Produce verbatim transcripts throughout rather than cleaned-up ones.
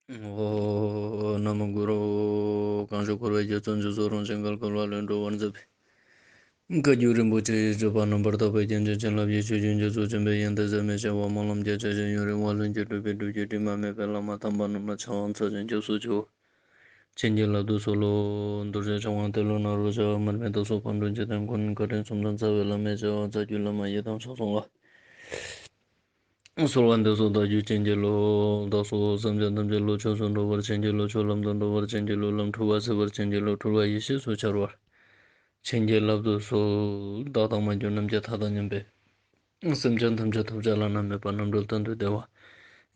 ཨོཾ། ན་མོ་གུ་རུ། གང་ཞིག་འཁོར་བའི་རྒྱ་མཚོ་འཇིགས་སུ་རུང་ཞིང་བརྒལ་དཀའ་བ་ལས་སྒྲོལ་བར་མཛད་པའི་བཀའ་བརྒྱུད་རིན་པོ་ཆེ་ཡི་སྤྱོད་པ་རྣམ་པར་དག་པའི་རྒྱན་ཅན་བྱིན་རླབས་ཀྱི་ཆུ་རྒྱུན་རྒྱ་མཚོ་ཆེན་པོའི་ཡོན་ཏན་ཟད་མི་ཤེས་པ་སྨོན་ལམ་རྒྱ་ཆེ་ཞིང་ཡུན་རིང་བ་ལྷུན་གྱིས་གྲུབ་པའི་སྒྲུབ་བརྒྱུད་དྲི་མ་མེད་པའི་བླ་མ་དམ་པ་རྣམས་ལ་ཕྱག་འཚལ་ཞིང་སྐྱབས་སུ་མཆིའོ། བྱིན་གྱིས་བརླབ་ཏུ་གསོལ་ལོ། རྡོ་རྗེ་འཆང་དབང་ཏེ་ལོ་ནཱ་རོ་ཞབས། མར་མི་དྭགས་སོགས་ཕག་གྲུ་འཇིག་རྟེན་མགོན། བཀའ་དྲིན་གསུམ་ལྡན་རྩ་བའི་བླ་མའི་ཞབས། རྩ་བརྒྱུད་བླ་མ་ཡི་དམ་ཆོས་སྲུང་ལ། གསོལ་བ་འདེབས་སོ་བདག་རྒྱུད་བྱིན་གྱིས་རློབས། བདག་སོགས་སེམས་ཅན་ཐམས་ཅད་བློ་ཆོས་སུ་འགྲོ་བར་བྱིན་གྱིས་རློབས། ཆོས་ལམ་དུ་འགྲོ་བར་བྱིན་གྱིས་རློབས། ལམ་འཁྲུལ་བ་སེལ་བར་བྱིན་གྱིས་རློབས། འཁྲུལ་བ་ཡེ་ཤེས་སུ་འཆར་བར་བྱིན་གྱིས་བརླབ་ཏུ་གསོལ། བདག་དང་མ་གྱུར་ནམ་མཁའི་མཐའ་དང་མཉམ་པའི་སེམས་ཅན་ཐམས་ཅད་ཐོབ་བྱ་བླ་ན་མེད་པ་རྣམ་གྲོལ་གཏན་དུ་བདེ་བ་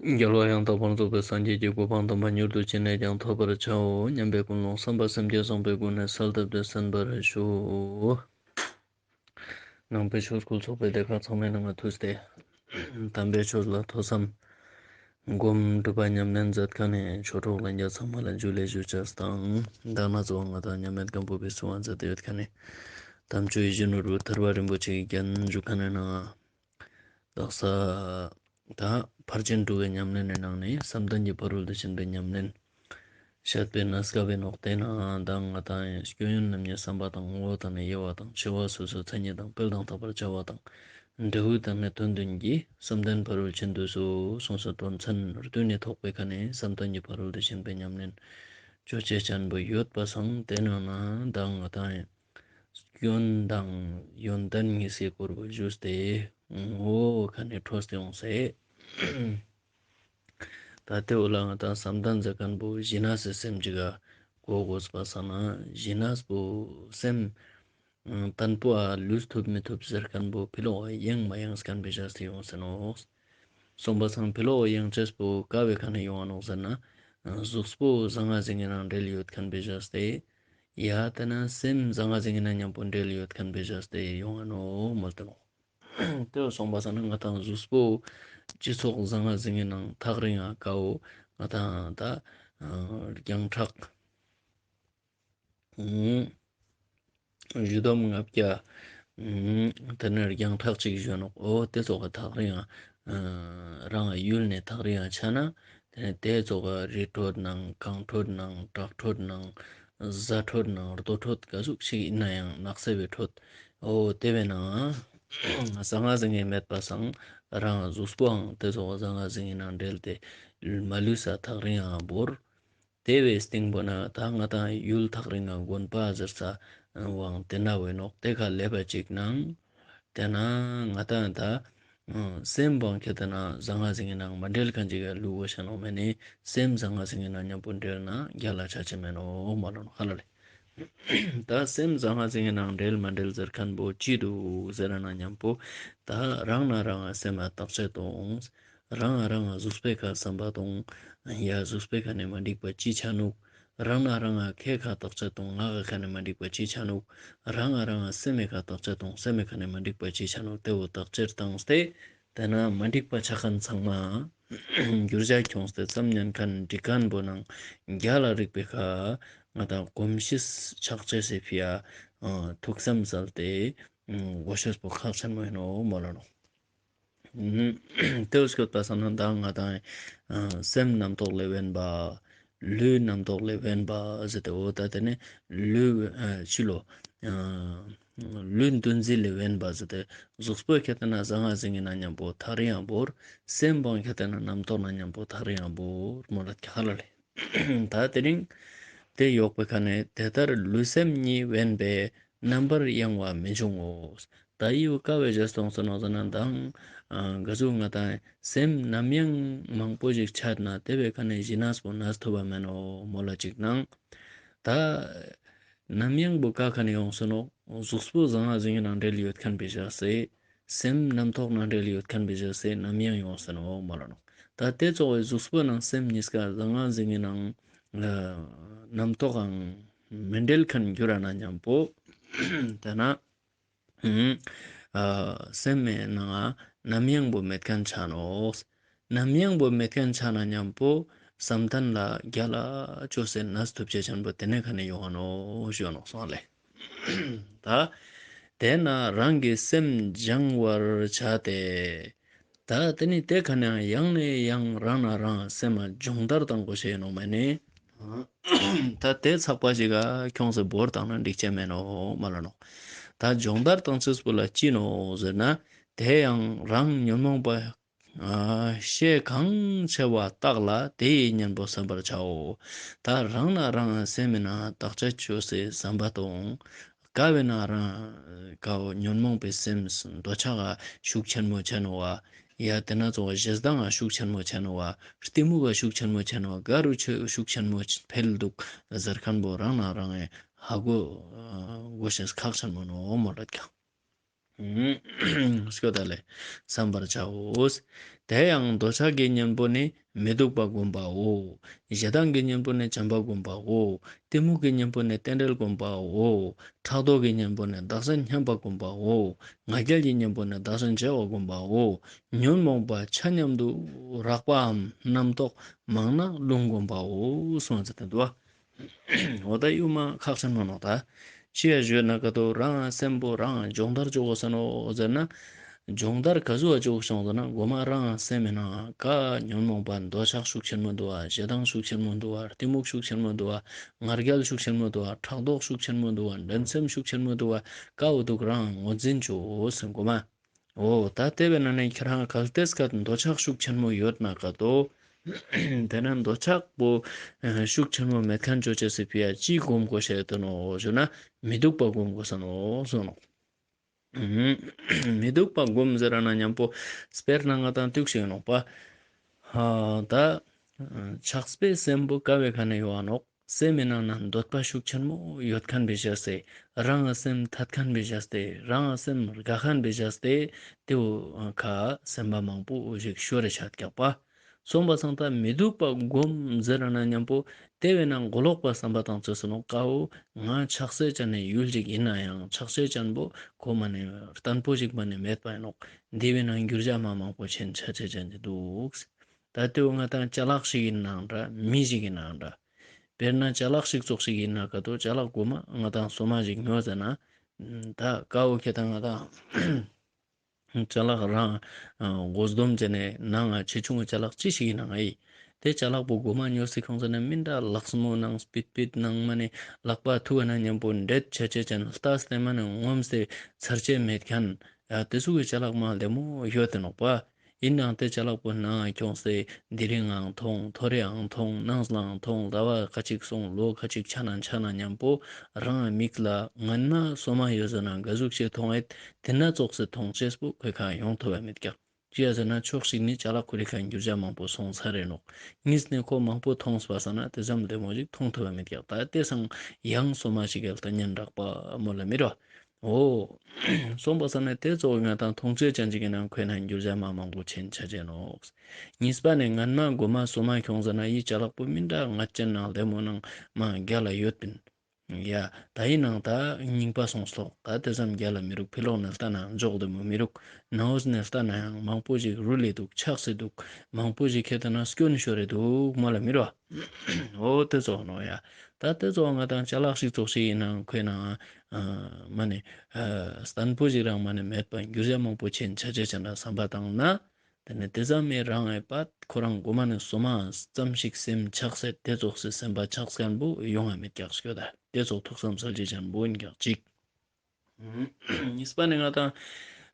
རྒྱལ་བ་ཡང་དག་པར་རྫོགས་པའི་སངས་རྒྱས་ཀྱི་གོ་འཕང་དམ་པ་མྱུར་དུ་ཅི་ནས་ཀྱང་ཐོབ་པར་བྱའོ་སྙམ་པའི་ཀུན་སློང་བསམ་པ་སེམས་བསྐྱེད་བཟང་པོའི་སྒོ་ནས་གསལ་བཏབ་སྟེ་གསན་པར་ཞུ། ནང་པའི་ཆོས་སྐུལ་ཚོགས་པའི་སྡེ་ཁག་ཚང་མའི་ནང་ང་ཐུགས་ཏེ། དམ་པའི་ཆོས་ལ་ཐོས་བསམ་སྒོམ་སྒྲུབ་པ་ཉམས་ལེན་མཛད་མཁན་ནི་ཆོས་གྲོགས་ལྷན་རྒྱས་ཚང་མ་ལ་ཇུ་ལེ་ཞུ་ཅེས་དང་། མདང་ནེ་ཙོགས་ང་དང་མཉམ་མེད་སྒམ་པོ་པའི་གསུང་བ་མཛད་དེ་ཡོད་མཁན་ནི་དམ་ཆོས་ཡིད་བཞིན་ནོར་བུ་ཐར་པ་རིན་པོ་ཆེའི་རྒྱན་ཞུ་མཁན་ནི་ནང་ང་དག་ས་ད་ཕར་ཕྱིན་དྲུག་གི་ཉམས་ལེན་ནི་ནང་ནས་བསམ་གཏན་གྱི་ཕ་རོལ་ཏུ་ཕྱིན་པའི་ཉམས་ལེན་བཤད་པའི་གནས་སྐབས་ཡིན་ནོག། དེ་ནང་ང་དང་ང་དང་སྐྱོན་ཡོན་རྣམ་གཉིས་བསམ་པ་དང་ངོ་བོ་དང་ནི་དབྱེ་བ་དང་། ཕྱེ་བ་སོ་སོའི་མཚན་ཉིད་དང་། སྤེལ་དང་དག་པར་བྱ་བ་དང་། འབྲས་བུ་དང་ནི་དོན་བདུན་གྱིས་བསམ་གཏན་ཕ་རོལ་ཕྱིན་བསྡུས་སོ་གསུངས་སོ། དོན་ཚན་བདུན་ནི་ཐོག་པའི་ཁ་ནས་བསམ་གཏན་གྱི་ཕ་རོལ་ཏུ་ཕྱིན་པའི་ཉམས་ལེན་ཅོ་ཅེས་ཅན་པོ་ཡོད་པ་སང་། དེ་ནང་ན་ང་དང་ང་དང་སྐྱོན་དང་ཡོན་ཏན་གཉིས་སི་སྐོར་བོ་ཞུས་ཏེ་ངོ་བོ་ཁ་ནས་འཕྲོས་ཏེ་ཡོང་སེ། ད་དེ་བོ་ལ་ང་དང་བསམ་གཏན་ཟེར་མཁན་པོ་ཞི་གནས་སི་སེམས་ཅིག་ག་གོ་དགོས་པ་སང་ན། ཞི་གནས་པོ་སེམས་བརྟན་པོ་ཨ་ལུས་ཐུབ་མི་ཐུབ་ཟེར་མཁན་པོ་ཕི་ལོག་ག་ཡེངས་མ་ཡེངས་མཁན་པེ་ཞག་སྟེ་ཡོང་སེ་ནོག། སོང་པ་སང་ཕི་ལོག་ག་ཡེངས་ཅེས་པོ་ཀ་བོའི་ཁ་ནས་ཡོང་ང་ནོག་ཟེར་ན། གཟུགས་པོ་ཟང་ཟིང་ངི་ནང་འབྲེལ་ཡོད་མཁན་པེ་ཞག་སྟེ། ཡ་དེ་ན་སེམས་ཟང་ཟིང་ངི་ནང་མཉམ་པོ་འབྲེལ་ཡོད་མཁན་པེ་ཞག་སྟེ་ཡོང་ང་ནོག་མོལ་ཏེ་ནོག། དེ་བོ་སོང་པ་སང་ན་ང་དང་གཟུགས་པོ་སྤྱི་ཚོགས་ཟང་ཟིང་ངི་ནང་ཐག་རིང་ང་ཀ་བོ་ང་དང་ད་རྒྱང་གྲགས་གཞུ་འདོམ་ལྔ་བརྒྱ་དེ་ནས་རྒྱང་གྲགས་གཅིག་བཞོན་ནོག། འོ་དེ་ཙོགས་ཀ་ཐག་རིང་ང་རང་ཡུལ་ནས་ཐག་རིང་ང་ཆ་ན། དེ་ནས་དེ་ཙོགས་ཀ་རི་ཁྲོད་ནང་གངས་ཁྲོད་ནང་བྲག་ཁྲོད་ནང་གཟའ་ཁྲོད་ནང་རྡོ་ཁྲོད་ག་ཟུག་ཞིག་ཡིན་ན་ཡང་ནགས་སེ་བའི་ཁྲོད། འོ་དེ་བས་ན་ཟང་ཟིང་ངི་མེད་པ་སང་རང་གཟུགས་པོའང་དེ་ཙོགས་ཟང་ཟིང་ངི་ནང་འབྲེལ་ཏེ་མ་ལུས་ས་ཐག་རིང་ང་བོར། དེ་བས་སྟིང་པོ་ན་ད་ང་དང་ཡུལ་ཐག་རིང་ང་དགོན་པ་ཟེར་ས་བོའང་དེ་ན་བོ་ཡིན་ནོག། དེ་ཁ་ལེབ་པ་ཅིག་ནང་དེ་ན་ང་དང་ད་སེམས་བོའང་ཁེ་ཏེ་ན་ཟང་ཟིང་ངི་ནང་མ་འབྲེལ་མཁན་ཅིག་ག་ལུས་དགོས་ཤ་ནོག་མེ་ནི། སེམས་ཟང་ཟིང་ངི་ནང་མཉམ་པོ་འབྲེལ་ན་རྒྱལ་ལ་ཆ་ཅེས་མེད་ནོག་མ་ལོ་ནོག་ཧ་ལ་ལེ། ད་སེམས་ཟང་ཟིང་ངི་ནང་འབྲེལ་མ་འབྲེལ་ཟེར་མཁན་པོ་ཅི་འདུག་ཟེར་ན་མཉམ་པོ་ད་རང་ན་རང་ང་སེམས་ལ་བརྟག་དཔྱད་གཏོང་། རང་ང་རང་ང་གཟུགས་པོའི་ཁ་བསམ་པ་གཏོང་། ཡ་གཟུགས་པོའི་ཁ་ནས་མ་འགྲིག་པ་ཅི་ཆ་ནུག། རང་ན་རང་ང་ཁའི་ཁ་བརྟག་དཔྱད་གཏོང་། ངག་གི་ཁ་ནས་མ་འགྲིག་པ་ཅི་ཆ་ནུག། རང་ང་རང་ང་སེམས་མི་ཁ་བརྟག་དཔྱད་གཏོང་། སེམས་མི་ཁ་ནས་མ་འགྲིག་པ་ཅི་ཆ་ནུག། དེ་བོ་བརྟག་དཔྱད་བཏང་སྟེ་དེ་ན་མ་འགྲིག་པ་ཆ་མཁན་ཚང་མ་འགྱུར་བྱ་ཁྱོངས་ཏེ་ཙམ་ཉན་མཁན་འགྲིག་མཁན་པོ་ནང་རྒྱལ་ལ་རིག་པའི་ཁ་ང་དང་གོམས་གཤིས་ཆགས་ཅེས་སི་ཕི་ཡ་ཐུགས་བསམ་གསལ་ཏེ་དགོས་ཤེས་པོ་ཁག་ཆེན་མོ་ཡིན་ནོག་མ་ལོ་ནོག། དེ་བོ་སྐྱོད་པ་སང་ན་ད་ང་དང་སེམས་རྣམ་རྟོག་ལས་དབེན་པ། ལུས་རྣམ་རྟོག་ལས་དབེན་པ་ཟེར་ཏེ། འོ་ད་དེ་ནི་ལུས་ཕྱི་ལོ་ལུས་འདུ་འཛི་ལས་དབེན་པ་ཟེར་ཏེ། གཟུགས་པོ་ཁེ་ཏེ་ན་ཟང་ཟིང་ངི་ནང་མཉམ་པོ་ཐག་རིང་ང་བོར། སེམས་པོ་ཁེ་ཏེ་ན་རྣམ་རྟོག་ནང་མཉམ་པོ་ཐག་རིང་ང་བོར་མོལ་ལ་ཁ་ལ་ལེ། ད་དེ་རིང་དེ་ཡོག་པའི་ཁ་ནས་དེ་ལྟར་ལུས་སེམས་གཉིས་དབེན་པས་རྣམ་པར་གཡེང་བ་མི་འབྱུང་ངོ་། ད་འི་བོ་ཀ་བོའི་རྗེས་སྟོང་སོ་ནོག་ཟེར་ན་དང་ག་ཟུག་ང་དང་སེམས་ནམ་ཡང་མང་པོ་ཞིག་ཆད་ན་དེ་བོའི་ཁ་ནས་ཞི་གནས་པོ་གནས་ཐུབ་པ་མེན་ནོག་མོལ་ལ་ཅིག་ནང་། ད་ནམ་ཡང་བོ་ཀ་ཁ་ནས་ཡོང་སོ་ནོག། གཟུགས་པོ་ཟང་ཟིང་ངི་ནང་འབྲེལ་ཡོད་མཁན་པེ་ཞག་སེ། སེམས་རྣམ་རྟོག་ནང་འབྲེལ་ཡོད་མཁན་པེ་ཞག་སེ་ནམ་ཡང་ཡོང་སེ་ནོག་མ་ལ་ནོག། ད་དེ་ཙོགས་པའི་གཟུགས་པོ་ནང་སེམས་གཉིས་ཀ་ཟང་ཟིང་ངི་ནང་རྣམ་རྟོག་གང་མི་འབྲེལ་མཁན་འགྱུར་ར་ན་མཉམ་པོ། དེ་ན་སེམས་མེད་ནང་ནམ་ཡང་བོ་མེད་མཁན་ཆ་ནོག། ནམ་ཡང་བོ་མེད་མཁན་ཆ་ན་མཉམ་པོ་བསམ་གཏན་ལ་རྒྱལ་ལ་ཅོས་སེ་གནས་ཐུབ་ཅེས་ཆེན་པོ་དེ་ནས་ཁ་ནས་ཡོང་ང་ནོག་ཞུ་ནོག་སོང་ལེ། ད་དེ་ན་རང་གི་སེམས་སྦྱང་བར་བྱ་སྟེ། ད་ ད་དེ་ནི་དེ་ཁ་ནས་ཡང་ནས་ཡང་རང་ན་རང་སེམས་མ་སྦྱོང་བརྡར་བཏང་དགོས་ཤེས་ནོག་མ་ནི། ད་དེ་ཚགས་པ་ཞིག་ག་ཁྱོངས་སེ་བོར་བཏང་ན་འགྲིག་ཆ་མེད་ནོག་མ་ལ་ནོག། ད་སྦྱོང་བརྡར་བཏང་ཅེས་པོ་ལ་ཅི་ནོག་ཟེར་ན། དེ་ཡང་རང་ཉོན་མོངས་པ་ཨ་ཤས་གང་ཆེ་བ་དག་ལ་དེ་ཡི་གཉེན་པོ་བསམ་པར་བྱའོ། ད་རང་ན་རང་སེམས་མི་ན་བརྟག་དཔྱད་བཅོས་སེ་བསམ་པ་གཏོང་། ཀ་བོའི་ནང་རང་ཀ་བོ་ཉོན་མོངས་པའི་སེམས་འདོད་ཆགས་ཤུགས་ཆེན་མོ་ཆེ་ནོག་བ། ཡ་དེ་ན་ཚོགས་ཞེ་སྡང་ཤུགས་ཆེན་མོ་ཆེ་ནོག་བ། གཏི་མུག་ཤུགས་ཆེན་མོ་ཆེ་ནོག་བ། ག་རུ་ཆོས་ཤུགས་ཆེན་མོ་འཕེལ་འདུག་ཟེར་མཁན་པོ་རང་ན་རང་ཧ་གོ་དགོས་ཤེས་ཁག་ཆེན་མོ་ནོག་མོལ་ལ་ཀྱང་། སྐྱོ་ད་ལེ། བསམ་པར་བྱའོ། དེ་ཡང་འདོད་ཆགས་ཀྱི་གཉེན་པོ་ནི་མི་སྡུག་པ་བསྒོམ་པའོ། ཞེ་སྡང་གི་གཉེན་པོ་ནི་བྱམས་པ་བསྒོམ་པའོ། གཏི་མུག་གི་གཉེན་པོ་ནི་རྟེན་འབྲེལ་བསྒོམ་པའོ། ཕྲག་དོག་གི་གཉེན་པོ་ནི་བདག་གཞན་མཉམ་པ་བསྒོམ་པའོ། ང་རྒྱལ་གྱི་གཉེན་པོ་ནི་བདག་གཞན་བརྗེ་བ་བསྒོམ་པའོ། ཉོན་མོངས་པ་ཆ་མཉམ་དུ་རགས་པའམ་རྣམ་རྟོག་མང་ན་རླུང་བསྒོམ་པའོ་གསུངས་ཏེ་འདུག་བ། འོ་ད་ཡུ་མ་ཁག་ཆེན་མོ་ནོག་ད། ཅི་ཡ་ཞུས་ན་ཀ་ཏོ་རང་སེམས་པོ་རང་སྦྱོང་བརྡར་བཅོ་དགོས་ས་ནོག་ཟེར་ན། སྦྱོང་བརྡར་ག་ཟུག་བཅོ་དགོས་སོང་ཟེར་ན། གོ་མ་རང་སེམས་མི་ན་ཀ་ཉོན་མོངས་པ་འདོད་ཆགས་ཤུགས་ཆེན་མོ་འདུག་བ། ཞེ་སྡང་ཤུགས་ཆེན་མོ་འདུག་བ། གཏི་མུག་ཤུགས་ཆེན་མོ་འདུག་བ། ང་རྒྱལ་ཤུགས་ཆེན་མོ་འདུག་བ། ཕྲག་དོག་ཤུགས་ཆེན་མོ་འདུག་བ། འགྲན་སེམས་ཤུགས་ཆེན་མོ་འདུག་བ། ཀ་བོ་འདུག་རང་ངོས་འཛིན་བཅོས་སེ་གོ་མ། འོ་ད་དེ་བས་ན་ནི་ཁྱེད་རང་གལ་ཏེ་སྐད་འདོད་ཆགས་ཤུགས་ཆེན་མོ་ཡོད་ན་ཀ་ཏོ། དེ་ན་འདོད་ཆགས་པོ་ཤུགས་ཆེན་མོ་མེད་མཁན་བཅོ་ཅེས་སི་ཕི་ཡ་ཅི་བསྒོམ་དགོས་ཤེས་ཡོད་ནོག་ཞུ་ན། མི་སྡུག་པ་བསྒོམ་དགོས་ས་ནོག་གསུངས་ནོག། མི་སྡུག་པ་བསྒོམ་ཟེར་ན་མཉམ་པོ་དཔེར་ན་ང་དང་ཏུག་ཞིག་ནོག་པ། ཧ་ད་ཆགས་པའི་སེམས་པོ་ཀ་བོའི་ཁ་ནས་ཡོང་ང་ནོག། སེམས་མི་ནང་ན་འདོད་པ་ཤུགས་ཆེན་མོ་ཡོད་མཁན་བེ་བྱས་ཏེ། རང་སེམས་ཐད་མཁན་བེ་བྱས་ཏེ། རང་སེམས་དགའ་མཁན་བེ་བྱས་ཏེ། དེ་བོ་ཁ་སེམས་པ་མང་པོ་ཞིག་ཤོར་རེ་ཆ་ཀྱག་པ། སོང་པ་སང་ད་མི་སྡུག་པ་བསྒོམ་ཟེར་ན་མཉམ་པོ་དེ་བས་ན་མགོ་ལོག་པ་བསམ་པ་བཏང་ཅེས་སི་ནོག་ཀ་བོ། ང་ཆགས་སེ་ཅན་ནི་ཡུལ་ཅིག་ཡིན་ན་ཡང་ཆགས་སེ་ཅན་པོ་ཁོ་མ་ནི་བརྟན་པོ་ཞིག་མ་ནི་མེད་པ་ཡིན་ནོག། དེ་བས་ན་འགྱུར་བྱ་མ་མང་པོ་ཆེན་ཆ་ཅེས་ཅན་ཅིག་འདུག། ད་དེ་བོ་ང་དང་ཅ་ལག་ཞིག་ཡིན་ནའང་འདྲ། མི་ཞིག་ཡིན་ནའང་འདྲ། དཔེར་ན་ཅ་ལག་ཞིག་ཙོགས་ཞིག་ཡིན་ན་ཀ་ཏོ་ཅ་ལག་གོ་མ་ང་དང་སོ་མ་ཞིག་ཉོས་ཟེར་ན། ད་ཀ་བོ་ཁྱེད་དང་ང་དང་ཅ་ལག་རང་དགོས་སྡོམ་བྱས་ནས་ནང་ང་ཆེ་ཆུང་གི་ཅ་ལག་ཅི་ཞིག་ཡིན་ནའང་ཨི། དེ་ཅ་ལག་པོ་གོ་མ་ཉོས་སི་ཁང་ཟེར་ན་མི་འདྲ་ལགས་མོ་ནང་སྤིད་སྤིད་ནང་མ་ནི་ལག་པ་ཐུ་བ་ན་མཉམ་པོ་འདྲེད་ཆ་ཅེས་ཅན་ལྟ་སྟེ་མ་ནི་ངོམས་ཏེ་ཚར་ཅེས་མེད་མཁན། ཡ་དེ་ཚོ་གི་ཅ་ལག་མ་ལྡེ་མོ་ཡོད་དེ་ནོག་པ། ཡིན་ནའང་དེ་ཅ་ལག་པོ་ནང་ཁྱོངས་ཏེ་དེ་རིང་ངང་ཐོང་ཐོ་རེའང་ཐོང་ནངས་ལའང་ཐོང་ཟླ་བ་ཁ་ཅིག་སོང་ལོ་ཁ་ཅིག་ཆ་ན་ཆ་ན་མཉམ་པོ་རང་མིག་ལ་སྔན་མ་སོ་མ་ཡོད་ཟེར་ན་ག་ཟུག་ཅིག་ཐོང་ཡོད། དེ་ན་ཙོགས་སེ་ཐོང་ཅེས་པོ་ཁོའི་ཁ་ཡོང་ཐུབ་བ་མེད་ཀྱག། ཅི་ཡ་ཟེར་ན་ཕྱོགས་ཤིག་ནི་ཅ་ལག་ཁོ་རའི་ཁ་འགྱུར་བྱ་མང་པོ་སོང་ཚར་རེ་ནོག། གཉིས་ནས་ཁོ་མང་པོ་ཐོངས་པ་སང་ན་དེ་ཙམ་ལྡེ་མོ་ཞིག་ཐོང་ཐུབ་བ་མེད་ཀྱག། ད་དེ་སང་ཡང་སོ་མ་ཞིག་གལ་ཏེ་ཉན་རག་པ་མོལ་ལ་མི་རོ། འོ། སོང་པ་སང་ན་དེ་ཙོགས་ང་དང་ཐོང་ཅེས་ཅན་ཅིག་གི་ནང་ཁོའི་ནང་འགྱུར་བྱ་མ་མང་པོ་ཆེན་ཆ་ཅེས་ནོག། གཉིས་པ་ནི་སྔན་མ་གོ་མ་སོ་མ་ཁྱོངས་ཟེར་ན་ཡི་ཅ་ལག་པོ་མི་འདྲ་ང་ཅན་ནང་ལྡེ་མོ་ནང་མ་རྒྱ་ལ་ཡོད་པིན། ཡ་ད་ཡིན་ནའང་ད་རྙིང་པ་སོང་སོག། ད་དེ་ཙམ་རྒྱ་ལ་མི་རུག། ཕི་ལོག་ནས་ལྟ་ན་འཇོག་ལྡེ་མོ་མི་རུག། ནང་འོས་ནས་ལྟ་ན་ཡང་མང་པོ་ཞིག་རུལ་ལེ་འདུག། ཆགས་སེ་འདུག། མང་པོ་ཞིག་ཁྱེད་ལྟ་ན་སྐྱོན་ཤོར་རེ་འདུག་མོལ་ལ་མི་རོ། འོ་དེ་ཙོགས་ནོག་ཡ། ད་དེ་ཙོགས་ང་དང་ཅ་ལག་ཞིག་ཙོགས་ཤིག་ཡིན་ནའང་ཁོའི་ནང་མ་ནི་བརྟན་པོ་ཞིག་རང་མ་ནི་མེད་པ་འགྱུར་བྱ་མང་པོ་ཆེན་ཆ་ཅེས་ཅན་ལ་བསམ་པ་བཏང་ན། དེ་ནས་དེ་ཙམ་མེད་རང་ངེས་པ་ཁོ་རང་གོ་མ་ནི་སོ་མ་ཙམ་ཞིག་སེམས་ཆགས་སེ་དེ་ཙོགས་སེ་སེམས་པ་ཆགས་མཁན་པོ་ཡོང་ང་མེད་ཀྱག་ཤོད་ད། དེ་ཙོགས་ཐུགས་བསམ་གསལ་ཅེས་ཅན་པོ་ཡིན་ཀྱག་ཅིག། གཉིས་པ་ནི་ང་དང་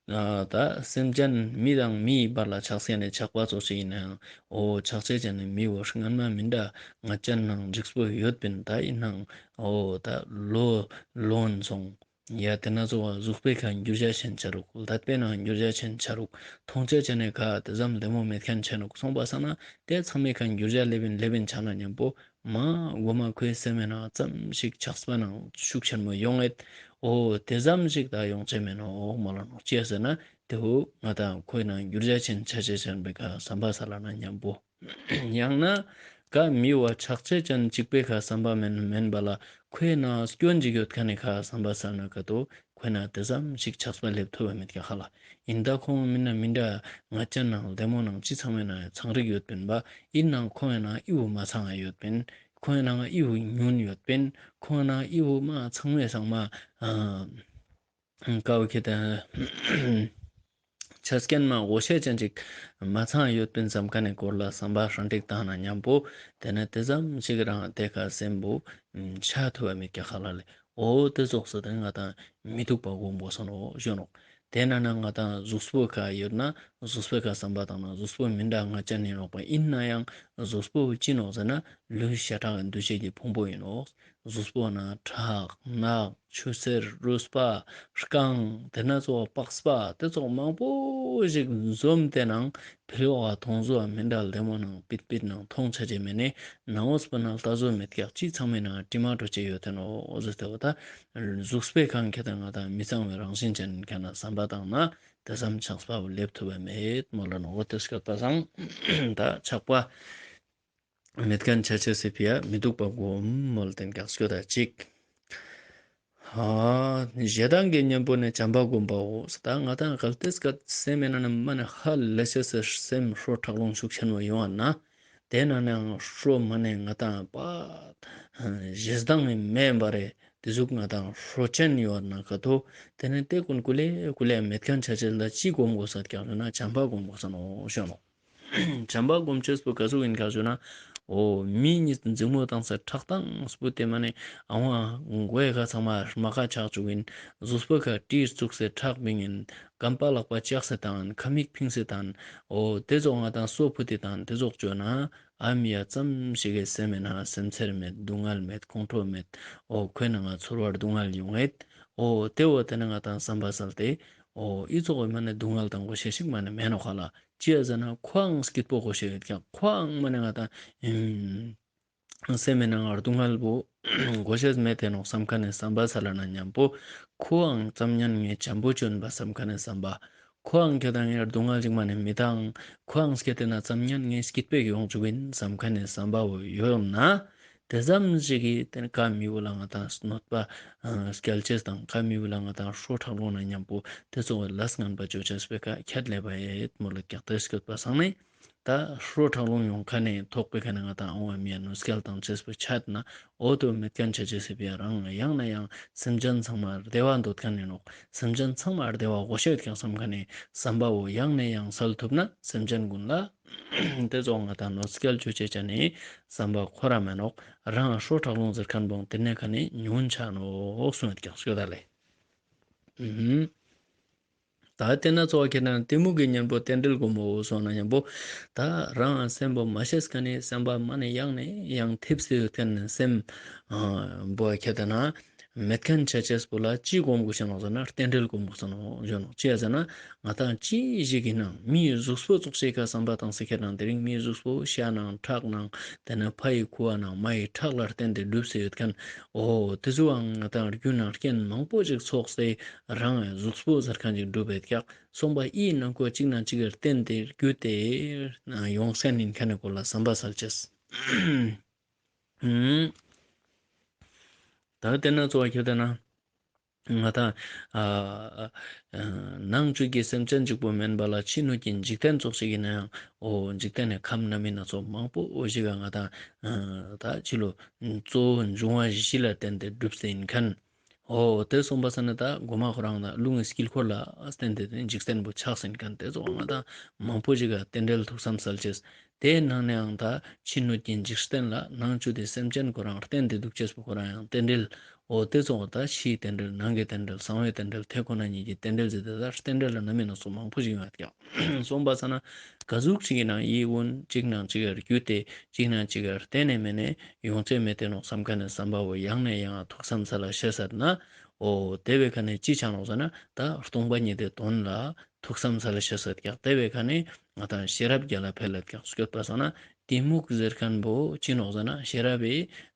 ད་སེམས་ཅན་མི་དང་མིའི་བར་ལ་ཆགས་མཁན་ནི་ཆགས་པ་ཙོགས་ཤིག་ཡིན་ནའང་འོ་ཆགས་ཅེས་ཅན་ནི་མི་བོ་སྔན་མ་མི་འདྲ་ང་ཅན་ནང་འཇིགས་པོ་ཡོད་པིན། ད་ཡིན་ནའང་འོ་ད་ལོ་ལོན་སོང་། ཡ་དེ་ན་ཚོ་བ་གཟུགས་པོའི་ཁ་འགྱུར་བྱ་ཆེན་ཆ་རུག། ལྟ་བའི་ནང་འགྱུར་བྱ་ཆེན་ཆ་རུག། ཐོང་ཅེས་ཅན་ནི་ཁ་དེ་ཙམ་ལྡེ་མོ་མེད་མཁན་ཆ་རུག། སོང་པ་སང་ན་དེ་ཚང་མའི་ཁ་འགྱུར་བྱ་ལེབ་བིན་ལེབ་བིན་ཆ་ན་མཉམ་པོ་མ་གོ་མ་ཁོའི་སེམས་མེད་ན་ཙམ་ཞིག་ཆགས་པ་ནང་ཤུགས་ཆེན་མོ་ཡོང་ངེད། འོ་དེ་ཙམ་ཞིག་ད་ཡོང་ཅེས་མེད་ནོག་མོལ་ལ་ནོག། ཅི་ཡ་ཟེར་ན་དེ་བོ་ང་དང་ཁོའི་ནང་འགྱུར་བྱ་ཆེན་ཆ་ཅེས་ཅན་པའི་ཁ་བསམ་པ་ས་ལ་ན་མཉམ་པོ། ཡང་ན་ཀ་མི་བ་ཆགས་ཅེས་ཅན་གཅིག་པའི་ཁ་བསམ་པ་མེན་མེན་པ་ལ་ཁོའི་ནང་སྐྱོན་ཅིག་ཡོད་མཁན་ནི་ཁ་བསམ་པ་ས་ན་ཀ་ཏོ་ཁོའི་ནང་དེ་ཙམ་ཞིག་ཆགས་པ་ལེབ་ཐུབ་བ་མེད་ཀྱག་ཧ་ལ། ཡིན་ད་ཁོང་མིན་ན་མི་འདྲ་ང་ཅན་ནང་ལྡེ་མོ་ནང་ཅི་ཚང་མའི་ནང་ཚང་རིག་ཡོད་པིན་པ། ཡིན་ནའང་ཁོང་ཡང་ན་ཨི་བོ་མ་ཚང་ཡ་ཡོད་པིན། ཁོང་ཡང་ན་ཨི་བོ་ཉུན་ཡོད་པིན། ཁོང་ཡང་ན་ཨི་བོ་མ་ཚང་མའི་ཚང་མ་ཨ། ཀ་བོ་ཁྱེད་དང་། ཆ་རྐྱེན་མ་གོ་ཤེས་ཅན་ཅིག་མ་ཚང་ཡོད་པིན་བསམ་མཁན་ནི་སྐོར་ལ་བསམ་པ་ཧྲན་ཏིག་བཏང་ན་མཉམ་པོ་དེ་ནི་དེ་ཙམ་ཞིག་རང་དེ་ཁ་སེམས་པོ་ཆ་ཐུབ་པ་མེད་ཀྱག་ཧ་ལ་ལེ། འོ་དེ་ཙོགས་སུ་དེ་ང་དང་མི་སྡུག་པ་སྒོམ་དགོས་ས་ནོག་ཞུ་ནོག་དེ་ན་ན་ང་དང་གཟུགས་པོ་ཁ་ཡོད་ན་གཟུགས་པོའི་ཁ་བསམ་པ་བཏང་ན་གཟུགས་པོ་མི་འདྲ་ང་ཅན་ཡིན་ནོག་པ། ཡིན་ན་ཡང་གཟུགས་པོ་ཅི་ནོག་ཟེར་ན་ལུས་ཤ་ཁྲག་འདུ་བྱེད་ཀྱི་ཕུང་པོ་ཡིན་ནོག་གཟུགས་པོ་ན་ཁྲག་རྣག་ཆུ་སེར་རུས་པ་རྐང་དེ་ན་ཙོགས་པགས་པ་དེ་ཙོགས་མང་པོ་ཞིག་འཛོམས་ཏེ་ནང་ཕི་ལོག་ག་མཐོང་ཟོ་བ་མི་འདྲ་ལྡེ་མོ་ནང་པིད་པིད་ནང་མཐོང་ཆ་ཅེས་མེད་ནས་ནང་འོ་སྤུ་ན་ལྟ་ཟོ་མེད་ཀྱག་ཅི་ཚང་མའི་ནང་དྲི་མ་བྲོ་ཅེས་ཡོད་དེ་ནོག་འོ་ཟེར་ཏེ་འོ་ད་གཟུགས་པོའི་ཁ་ཁྱད་དང་ང་དང་མི་ཚང་བའི་རང་བཞིན་ཅན་ཁ་ན་བསམ་པ་བཏང་ན་དེ་ཙམ་ཆགས་པ་བོ་ལེབ་ཐུབ་པ་མེད་མོ་ལ་ནོག་འོ་དེ་སྐད་པ་སང་ད་ཆགས་པ། མེད་མཁན་ཆ་ཅེས་སི་ཕི་ཡ་མི་སྡུག་པ་སྒོམ་མོལ་ཏེ་ཀྱག་སྐྱོ་ད་ཅིག་ཞེ་སྡང་གི་གཉེན་པོ་ནི་བྱམས་པ་སྒོམ་པའོ། ད་ང་དང་གལ་ཏེ་སྐད་སེམས་མེད་ན་ནི་མ་ནི་ཧ་ལས་ཤེས་སེ་སེམས་ཧྲོ་ཁྲག་རླུང་ཤུགས་ཆེན་མོ་ཡོང་བ་ན་དེ་ན་ནང་ཧྲོ་མ་ནི་ང་དང་པ་ཞེ་སྡང་ནི་མེད་པ་རེད། དེ་ཟུག་ང་དང་ཧྲོ་ཅན་ཡོད་ན་ག་ཏོ་དེ་ནི་དེ་ཀུན་ཀུ་ལེ་ཀུ་ལེ་མེད་མཁན་ཆ་ཅེས་ལ་ཅི་སྒོམ་དགོས་ས་ཀྱག་ཞུ་ན་བྱམས་པ་སྒོམ་དགོས་ས་ནོག་ཞུ་ནོག་བྱམས་པ་སྒོམ་ཅེས་པོ་ག་ཟུག་ཡིན་ཀྱག་ཞུ་ན། འོ་མི་གཉིས་འཛིང་མོ་བཏང་སེ་ཁྲག་བཏང་སྤུ་དེ་མ་ནི་ཨ་བ་མགོའི་ཁ་ཚང་མ་རྨ་ཁ་ཆག་བཅུག་ཡིན། གཟུགས་པོ་ཁ་གྲིར་བཙུགས་སེ་ཁྲག་བིང་ཡིན། རྐང་པ་ལག་པ་བཅག་སེ་བཏང་ཡིན། ཁ་མིག་ཕིང་སེ་བཏང་ཡིན། འོ་དེ་ཙོགས་ང་དང་སོ་ཕུ་དེ་བཏང་དེ་ཙོགས་བཅོས་ན་ཨ་མི་ཡ་ཙམ་ཞིག་གི་སེམས་མེད་ན་སེམས་ཚེར་མེད་སྡུག་བསྔལ་མེད་ཁོང་ཁྲོ་མེད། འོ་ཁོའི་ནང་ང་ཚོར་བ་སྡུག་བསྔལ་ཡོང་ངེད། འོ་དེ་འོ་དེ་ནི་ང་དང་བསམ་པ་སལ་ཏེ་འོ་ཨི་ཙོགས་མ་ནི་སྡུག་བསྔལ་དང་གོ་ཤེས་ཤིག་མ་ནི་མེད་ནོག་ཧ་ལ། ཅི་ཡ་ཟེར་ན་ཁོའང་སྐྱིད་པོ་གོ་ཤེས་ཡོད་ཀྱག་ཁོའང་མ་ནི་ང་དང་ཨིམ་སེམས་མེད་ན་ང་སྡུག་བསྔལ་བོ་གོ་ཤེས་མེད་དེ་ནོག་བསམ་མཁན་ནི་བསམ་པ་སལ་ན་མཉམ་པོ་ཁོའང་ཙམ་ཉན་ངེ་བྱམས་པོ་བཅོན་པ་བསམ་མཁན་ནི་བསམ་པ། ཁོའང་ཁྱེད་དང་ཡར་སྡུག་བསྔལ་ཅིག་མ་ནི་མི་དང་། ཁོའང་སྐྱིད་དེ་ན་ཙམ་ཉན་ངེ་སྐྱིད་པོ་ཡོང་བཅུག་ཡིན་བསམ་མཁན་ནི་བསམ་པ་བོ་ཡོད་ན། དེ་ཙམ་ཞིག་གིས་དེ་ནི་ཀ་མི་བོ་ལ་ང་དང་གནོད་པ་སྐྱལ་ཅེས་དང་ཀ་མི་བོ་ལ་ང་དང་ཧྲོ་ཁྲག་རླུང་ན་མཉམ་པོ་དེ་ཙོགས་ལས་ངན་པ་བཅོ་ཅེས་པའི་ཀ་ཁྱད་ལས་པ་ཡེད་མོ་ལ་ཀྱག་དེ་སྐྱོད་པ་སང་ནི། ད་ཧྲོ་ཁྲག་རླུང་ཡོང་ཁ་ནས་ཐོག་པའི་ཁ་ནས་ང་དང་ཨོ་མི་ཡ་ནུ་སྐལ་དང་ཅེས་པོ་ཆད་ན་འོ་དོ་མེད་མཁན་ཆ་ཅེས་སི་ཕི་ཡ་རང་ཡང་ན་ཡང་སེམས་ཅན་ཚང་མ་བདེ་བ་འདོད་མཁན་ཡིན་ནོག་སེམས་ཅན་ཚང་མ་བདེ་བ་གོ་ཤེས་ཡོད་ཀྱང་བསམ་མཁན་ནི་བསམ་པ་བོ་ཡང་ནས་ཡང་སལ་ཐུབ་ན་སེམས་ཅན་ཀུན་ལ་དེ་ཙོགས་ང་དང་ནོ་སྐལ་ཅོ་ཅེས་ཅན་ནི་བསམ་པ་ཁོ་ར་མེད་ནོག་རང་ཧྲོ་ཁྲག་རླུང་ཟེར་མཁན་བོ་དེ་ནས་ཁ་ནས་ཉུང་ཆ་ནོག་གསུངས་ཡོད་ཀྱང་ཤོད་ད་ལེ། ཨུམ། ད་དེ་ན་ཚོ་བ་ཁྱེད་ན་གཏི་མུག་གི་གཉེན་པོ་རྟེན་འབྲེལ་སྒོམ་མོ་སོང་ན་མཉམ་པོ། ད་རང་སེམས་པོ་མ་ཤེས་མཁན་ནི་བསམ་པ་མ་ནས་ཡང་ནས་ཡང་ཐེབས་སེ་ཡོད་མཁན་ནི་སེམས་ཨ་བོ་ཁྱེད་ན་མེད་མཁན་ཆ་ཅེས་པོ་ལ་ཅི་སྒོམ་དགོས་ཤེས་ནོག་ཟེར་ན་རྟེན་འབྲེལ་སྒོམ་དགོས་ཤེས་ནོག་ཞུ་ནོག་ཅི་ཡ་ཟེར་ན་ང་དང་ཅི་ཞིག་ཡིན་ནང་མིའི་གཟུགས་པོ་ཙོགས་ཤིག་ག་བསམ་པ་བཏང་སེ་ཁྱེད་ན་དེ་རིང་མིའི་གཟུགས་པོ་ཤ་ནང་ཁྲག་ནང་དེ་ན་ཕ་ཡི་ཁུ་བ་ནང་མ་ཡི་ཁྲག་ལ་བརྟེན་ཏེ་གྲུབ་སེ་ཡོད་མཁན་འོ་དེ་ཚོའང་ང་དང་རྒྱུ་ནང་རྐྱེན་མང་པོ་ཞིག་ཚོགས་སེ་རང་གཟུགས་པོ་ཟེར་མཁན་ཅིག་འགྲུབ་པའི་ཀྱག་སོང་པ་ཨི་ནང་ཁོ་གཅིག་ནང་གཅིག་གི་བརྟེན་ཏེ་རྒྱུ་དེ་ཡོང་སེ་ཡིན་མཁན་ནི་སྐོར་ལ་བསམ་པ་སལ་ཅེས། ད་དེ་ན་ཚོ་བ་ཁྱེད་ན་ང་དང་ནང་བཅུད་ཀྱི་སེམས་ཅན་གཅིག་པོ་མིན་པ་ལ་ཕྱི་སྣོད་ཀྱི་འཇིག་རྟེན་ཙོགས་ཤིག་ཡིན་ན་ཡང་འོ་འཇིག་རྟེན་ནི་ཁམས་རྣམ་སྨིན་སྣ་ཚོགས་མང་པོ་ཞིག་ག་ང་དང་ད་ཕྱི་ལོ་གཙོ་བོ་འབྱུང་བ་བཞི་ལ་བརྟེན་ཏེ་གྲུབ་སེ་ཡིན་མཁན། འོ་དེ་སོང་པ་ས་ནི་ད་གོ་མ་ཁོ་རང་ད་རླུང་གི་དཀྱིལ་འཁོར་ལ་བརྟེན་ཏེ་དེ་འཇིག་རྟེན་པོ་ཆགས་ཟིན་མཁན་དེ་ཚོ་ང་དང་མང་པོ་ཞིག་ག་རྟེན་འབྲེལ་ཐུགས་བསམ་སལ་ཅེས། དེའི་ནང་ནའང་ད་ཕྱི་སྣོད་ཀྱི་འཇིག་རྟེན་ལ་ནང་བཅུད་དེ་སེམས་ཅན་ཁོ་རང་བརྟེན་ཏེ་འདུག་ཅེས་པོ་ཁོ་རང་ཡང་རྟེན་འབྲེལ། འོ་དེ་ཚོ་ད་ཕྱིའི་རྟེན་འབྲེལ་ནང་གི་རྟེན་འབྲེལ་གསང་བའི་རྟེན་འབྲེལ་དེ་ཁོ་ན་ཉིད་ཀྱི་རྟེན་འབྲེལ་ཟེར་ཏེ་ད་རྟེན་འབྲེལ་ལ་རྣམ་སྨིན་སྣ་ཚོགས་མང་པོ་ཞིག་ཡོད་ཀྱག་སོང་པ་ས་ན་ག་ཟུག་ཅིག་ཡིན་ན་ཡིད་འོང་གཅིག་ནང་གཅིག་ག་རྒྱུ་དེ་གཅིག་ནང་གཅིག་ག་བརྟེན་ནས་མེད་ནས་ཡོང་ཚད་མེད་དེ་ནོག་བསམ་མཁན་ནི་བསམ་པ་བོ་ཡང་ནས་ཡང་ཐུགས་བསམ་ས་ལ་ཤེས་ཟེར་ན། འོ་དེ་བའི་ཁ་ནས་ཅི་ཆགས་ནོག་ཟེར་ན་ད་སྟོང་པ་ཉིད་དེ་དོན་ལ་ཐུགས་བསམ་ས་ལ་ཤེས་ཟེར་ཀྱག་དེ་བའི་ཁ་ནས་ང་དང་ཤེས་རབ་རྒྱལ་ལ་འཕེལ་ལ་ཀྱག་སྐྱོད་པ་སོང་ན་གཏི་མུག་ཟེར་མཁན་བོ་ཅི་ནོག་ཟེར་ན་ཤེས་རབ་བི་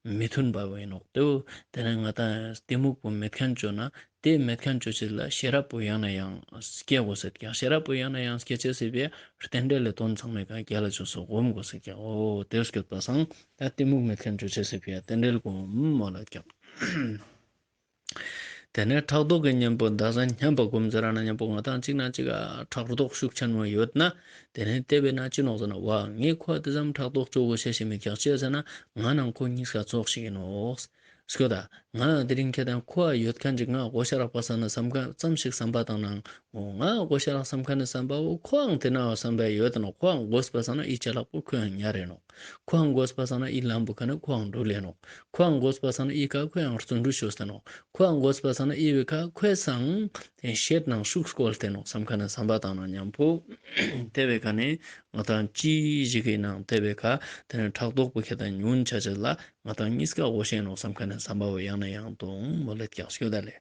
མི་མཐུན་པ་བོ་ཡིན་ནོག་དེ་བོ་དེ་ནས་ང་དང་གཏི་མུག་བོ་མེད་མཁན་བཅོ་ན་དེ་མེད་མཁན་བཅོ་ཅེས་ལ་ཤེས་རབ་པོ་ཡང་ན་ཡང་སྐྱེ་དགོས་ཟེར་ཀྱག་ཤེས་རབ་པོ་ཡང་ན་ཡང་སྐྱེ་ཅེས་སི་ཕི་ཡ་རྟེན་འབྲེལ་ལས་དོན་ཚང་མའི་ཀ་རྒྱལ་ལ་བཅོས་སོ་སྒོམ་དགོས་ཟེར་ཀྱག་འོ་དེ་སྐྱོད་པ་སང་ད་གཏི་མུག་མེད་མཁན་བཅོ་ཅེས་སི་ཕི་ཡ་རྟེན་འབྲེལ་སྒོམ་མོ་ལ་ཀྱག་དེ་ནས་ཕྲག་དོག་གི་གཉེན་པོ་ད་གཟོད་མཉམ་པ་སྒོམ་ཟེར་ན་མཉམ་པོ་ང་དང་གཅིག་ན་གཅིག་ག་ཕྲག་དོག་ཤུགས་ཆེན་མོ་ཡོད་ན་དེ་ནས་དེ་བས་ན་ཅི་ནོག་ཟེར་ན་བ་ངས་ཁོ་དེ་ཙམ་ཕྲག་དོག་བཅོ་དགོས་ཤེས་ཤིག་མེད་ཀྱག་ཅི་ཟེར་ན་ང་ནང་ཁོ་གཉིས་ཀ་ཙོགས་ཤིག་ཡིན་ནོག་སྐྱོ་ད། ང་དེ་རིང་ཁྱེད་དང་ཁོ་ཡོད་མཁན་ཅིག་ང་དགོས་ཤ་རག་པ་ས་ན་བསམ་མཁན་ཙམ་ཞིག་བསམ་པ་བཏང་ན། འོ་ང་དགོས་ཤ་རག་བསམ་མཁན་ནི་བསམ་པ་འོ་ཁོའང་དེ་ན་བསམ་པ་ཡོད་ནོག་ཁོའང་དགོས་པ་ས་ན་ཨི་ཅ་ལག་པོ་ཁོའང་ཉར་རེ་ནོག་ཁོའང་དགོས་པ་ས་ན་ཨི་ལམ་བུ་ཁ་ན་ཁོའང་འགྲུལ་ལེ་ནོག་ཁོའང་དགོས་པ་ས་ན་ཨི་ཀ་ཁོའང་བརྩོན་འགྲུས་ཤོས་ཏེ་ནོག་ཁོའང་དགོས་པ་ས་ན་ཨི་བེ་ཁ་ཁོའི་སང་དེ་ཤེད་ནང་ཤུགས་སྐོལ་ཏེ་ནོག་བསམ་མཁན་ནི་བསམ་པ་བཏང་ན་མཉམ་པོ། དེ་བེ་ཁ་ནས་ང་དང་ཅི་ཞིག་གི་ནང་དེ་བེ་ཁ་དེ་ནས་ཕྲག་དོག་པོ་ཁྱེད་དང་ཉུང་ཆ་ཆེ་ལ། ང་དང་གཉིས་ཀ་དགོས་ཤེས་ནོག་བསམ་མཁན་ནི་བསམ་པ་བོ་ཡང་ན་ཡང་དུ་མོལ་ལེ་ཀྱག་སྐྱོ་ད་ལེ།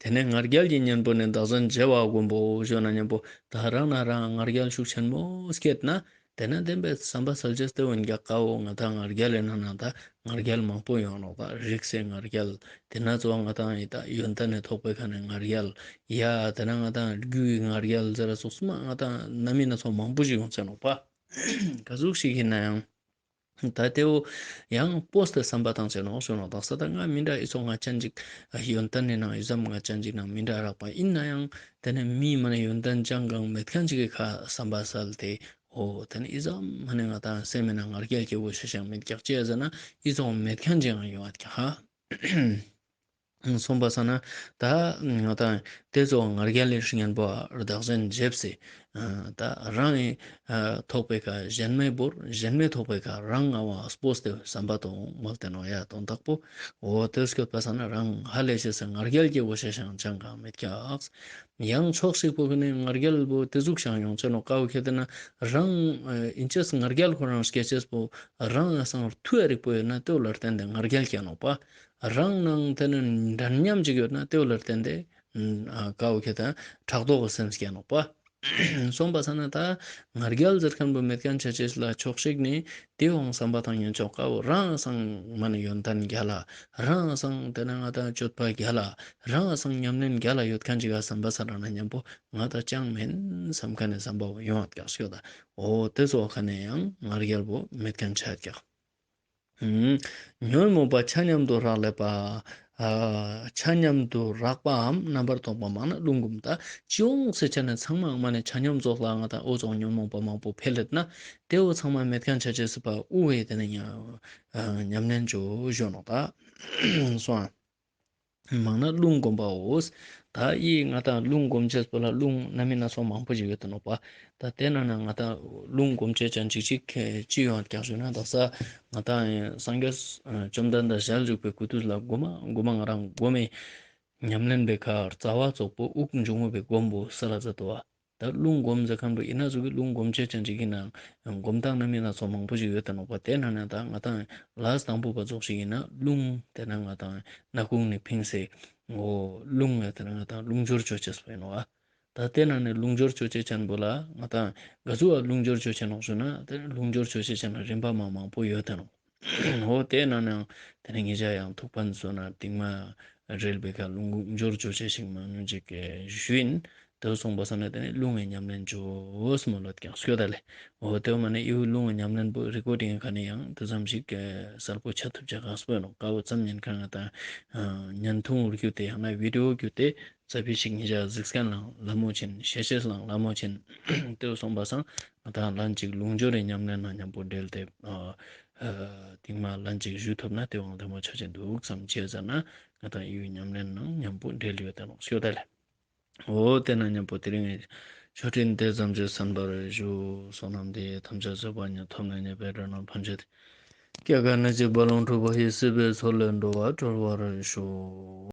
དེ་ནས་ང་རྒྱལ་གྱི་གཉེན་པོ་ནི་བདག་འཛིན་བྱེ་བ་བསྒོམ་པོ་ཞུ་ན་མཉམ་པོ་ད་རང་ན་རང་ང་རྒྱལ་ཤུགས་ཆེན་མོ་སྐྱེད་ན། དེ་ན་བདེན་པའི་བསམ་པ་སལ་ཅེས་ཏེ་འོན་ཀྱག་ཀ་བོ་ང་དང་ང་རྒྱལ་ལེ་ན་ན་ད་ང་རྒྱལ་མང་པོ་ཡོང་ནོག་པ། རིགས་སེ་ང་རྒྱལ། དེ་ན་ཚོ་ང་དང་ཡི་ད་ཡོན་ཏན་ནི་ཐོག་པའི་ཁ་ནས་ང་རྒྱལ། ཡ་དེ་ན་ང་དང་རྒྱུ་ཡི་ང་རྒྱལ་ཟེར་ར་སོགས་སུ་མ་ང་དང་ན་མི་ན་ཚོ་མང་པོ་ཞིག་ཡོང་ཚེ་ནོག་པ། ག་ཟུག་ཞིག་ཡིན་ན་ཡང་། ད་དེ་བོ་ཡང་སྤོས་ཏེ་བསམ་པ་བཏང་ཆེ་ནོག་ཞུ་ནོག་དག་ས་ད་ང་མི་འདྲ་ཨི་ཚོ་ང་ཅན་ཅིག་ཡོན་ཏན་ནི་ནང་ཨི་ཙམ་ང་ཅན་ཅིག་ནང་མི་འདྲ་རག་པ་ཡིན་ན་ཡང་དེ་ནས་མི་མ་ནས་ཡོན་ཏན་ཅང་གང་མེད་མཁན་ཅིག་གི་ཁ་བསམ་པ་སལ་ཏེ། འོ་དེ་ནས་ཨི་ཙམ་མ་ནས་ང་དང་སེམས་མི་ནང་ང་རྒྱལ་སྐྱེ་བོ་ཤེས་ཤིང་མེད་ཀྱག་ཅི་ཟེར་ན་ཨི་ཚོ་མེད་མཁན་ཅིག་ཡང་ཡོང་བ་ཀྱག་ཧ། སོང་པ་ས་ན་ད་ང་དང་དེ་ཚོ་ང་རྒྱལ་ལས་གཉེན་པོ་བདག་འཛིན་བྱེད་སེ། ད་རང་ཐོག་པའི་ཁ་གཞན་མའི་བོར་གཞན་མའི་ཐོག་པའི་ཁ་རང་ང་བ་སྤོས་ཏེ་བསམ་པ་དང་མོལ་ཏེ་ནོག་ཡ་དོན་དག་པོ། འོ་དེ་སྐྱོད་པ་ས་ན་རང་ཧ་ལས་ཤེས་སེ་ང་རྒྱལ་སྐྱེ་བོ་ཤེས་ཤིང་ཅང་གང་མེད་ཀྱག་ཡང་ཕྱོགས་ཤིག་པོ་ཁ་ནས་ང་རྒྱལ་བོ་དེ་ཟུག་ཤང་ཡོང་ཚེ་ནོག་ཀ་བོ་ཁྱེད་དེ་ན་རང་ཨིན་ཅེས་ང་རྒྱལ་ཁོ་རང་སྐྱེ་ཅེས་པོ་རང་ང་སང་མཐུ་ཡ་རིག་པོ་ཡོད་ན་དེ་བོ་ལ་བརྟེན་ཏེ་ང་རྒྱལ་སྐྱེ་ནོག་པ། རང་ནང་དེ་ནི་འདྲ་མཉམ་ཅིག་ཡོད་ན་དེ་བོ་ལ་བརྟེན་ཏེ་ཀ་བོ་ཁྱེད་དང་ཕྲག་དོག་གི་སེམས་སྐྱེ་ནོག་པ། སོང་པ་ས་ན་ད་ང་རྒྱལ་ཟེར་མཁན་པོ་མེད་མཁན་ཆ་ཅེས་ལ་ཕྱོགས་ཤིག་ནི་དེ་བོའང་བསམ་པ་བཏང་ཉན་ཆོག་ཀ་བོ་རང་སང་མ་ནི་ཡོན་ཏན་རྒྱལ་ལ་རང་སང་དེ་ན་ང་དང་སྤྱོད་པ་རྒྱལ་ལ་རང་སང་ཉམས་ལེན་རྒྱལ་ལ་ཡོད་མཁན་ཅིག་ག་བསམ་པ་ས་ར་ན་མཉམ་པོ་ང་ད་ཅང་མེན་བསམ་མཁན་ནི་བསམ་པ་བོ་ཡོང་བ་ཀྱག་ཤོད་ད། འོ་དེ་ཚོ་ཁ་ནས་ཡང་ང་རྒྱལ་བོ་མེད་མཁན་ཆ་ཀྱག་ཉོན་མོངས་པ་ཆ་མཉམ་དུ་རག་ལས་པ། ཨ་ཆ་མཉམ་དུ་རག་པའམ་རྣམ་པར་རྟོག་པ་མང་ན་རླུང་བསྒོམ་ད། ཅི་ཡོང་སེ་ཆ་ནས་ཚང་མ་མ་ནས་ཆ་མཉམ་རྫོགས་ལ་ང་དང་འོ་ཙོགས་ཉོན་མོངས་པ་མང་པོ་འཕེལ་ལེད་ན། དེ་བོ་ཚང་མ་མེད་མཁན་ཆ་ཅེས་སི་པ་དབུ་བའི་དེ་ནས་ཉམས་ལེན་བྱོས་ཞུ་ནོག་ད། སོང་། མང་ན་རླུང་བསྒོམ་པའོ། ད་ཡི་ང་དང་རླུང་བསྒོམ་ཅེས་པོ་ལ་རླུང་སྣ་མིན་སྣ་ཚོགས་མང་པོ་ཞིག་ཡོད་དེ་ནོག་པ། ད་དེ་ན་ན་ང་དང་རླུང་བསྒོམ་ཅེས་ཅན་ཅིག་ཅིག་ཅི་ཡོང་ཀྱག་ཞུ་ན་དག་ས་ང་དང་སངས་རྒྱས་བཅོམ་ལྡན་འདས་ཞལ་བཞུགས་པའི་སྐུ་དུས་ལ་གོ་མ་གོ་མ་ང་རང་གོ་མེ་ཉམས་ལེན་པའི་ཁར་རྩ་བ་ཙོགས་པོ་དབུགས་འབྱུང་བའི་སྒོམ་པོ་ས་ལ་ཛད་དོ་བ། ད་རླུང་བསྒོམ་ཟེར་མཁན་པོ་ཡིན་ན་ཟུག་གི་རླུང་བསྒོམ་ཅེས་ཅན་ཅིག་ཡིན་ན་སྒོམ་སྟངས་སྣ་མིན་སྣ་ཚོགས་མང་པོ་ཞིག་ཡོད་དེ་ནོག་པ། དེ་ན་ན་ད་ང་དང་ལས་དང་པོ་པ་ཙོགས་ཤིག་ཡིན་ན་རླུང་དེ་ན་ང་དང་སྣ་ཁུང་ནས་ཕིངས་སེ་འོ་རླུང་ང་དེ་ན་ང་དང་རླུང་སྦྱོར་བཅོ་ཅེས་པོ་ཡིན་ནོག་ཨ། ད་དེ་ན་ནས་རླུང་སྦྱོར་བཅོ་ཅེས་ཅན་པོ་ལ་ང་དང་ག་ཟུག་བ་རླུང་སྦྱོར་བཅོ་ཅེས་ནོག་ཞུ་ན་དེ་ན་རླུང་སྦྱོར་བཅོ་ཅེས་ཅན་ལ་རིམ་པ་མ་མང་པོ་ཡོད་དེ་ནོག་འོ་དེ་ན་ནའང་དེ་ནས་ངེད་ཅག་ཡང་ཐུག་པ་ནས་བཟུང་ན་རྟིང་མ་རིལ་བའི་ཁ་རླུང་སྦྱོར་བཅོ་ཅེས་ཤིག་མང་ཉུང་ཅིག་ཞུ་ཡིན། དེ་སོང་པ་ས་ན་དེ་ནས་རླུང་གི་ཉམས་ལེན་བཅོས་མོལ་ལོད་ཀྱང་སྐྱོད་ད་ལེ། འོ་དེ་མ་ནས་ཡུ་རླུང་གི་ཉམས་ལེན་པོ་རི་ཀོར་ཌིང་ཁ་ནས་ཡང་དེ་ཙམ་ཞིག་གསལ་པོ་ཆ་ཐུབ་ཅེས་ག་སྤོས་ནོག་ཀ་བོ་ཙམ་ཉན་ཁ་ང་དང་བརྙན་ཐུང་བརྒྱུད་དེ་ཡང་ན་བི་ཌི་ཡོ་བརྒྱུད་དེ་རྩ་བའི་ཞིག་ཉེ་ཞག་གཟིགས་མཁན་ལའང་ལ་མོ་ཆེན། ཤེས་ཤེས་ལའང་ལ་མོ་ཆེན། དེ་སོང་པ་སང་ང་དང་ལན་ཅིག་རླུང་སྦྱོར་རེ་ཉམས་ལེན་ནང་མཉམ་པོ་འབྲེལ་ཏེ་ཨ་ཨ་དེང་མ་ལན་ཅིག་ཞུ་ཐུབ་ན་དེ་བོའང་ལ་མོ་ཆ་ཆེན་འདུག་བསམ་བྱས་ཙ་ན་ང་དང་ཡུལ་ཉམས་ལེན་ནང་མཉམ་པོ་འབྲེལ་ཡོད་དེ་ནོག་སྐྱོད་ད་ལེ། འོ་དེ་ན་མཉམ་པོ་དེ་རིང་ཆོས་འཕྲིན་དེ་ཙམ་གྱིས་གསན་པར་ཞུ། བསོད་ནམས་འདི་ཡིས་ཐམས་ཅད་གཟིགས་པ་ཉིད། ཐོབ་ནས་ཉེས་པའི་དགྲ་རྣམས་ཕམ་བྱས་ཏེ། སྐྱེ་རྒ་ན་འཆིའི་རྦ་ཀློང་འཁྲུགས་པ་ཡི། སྲིད་པའི་མཚོ་ལས་འགྲོ་བ་སྒྲོལ་བར་ཤོག།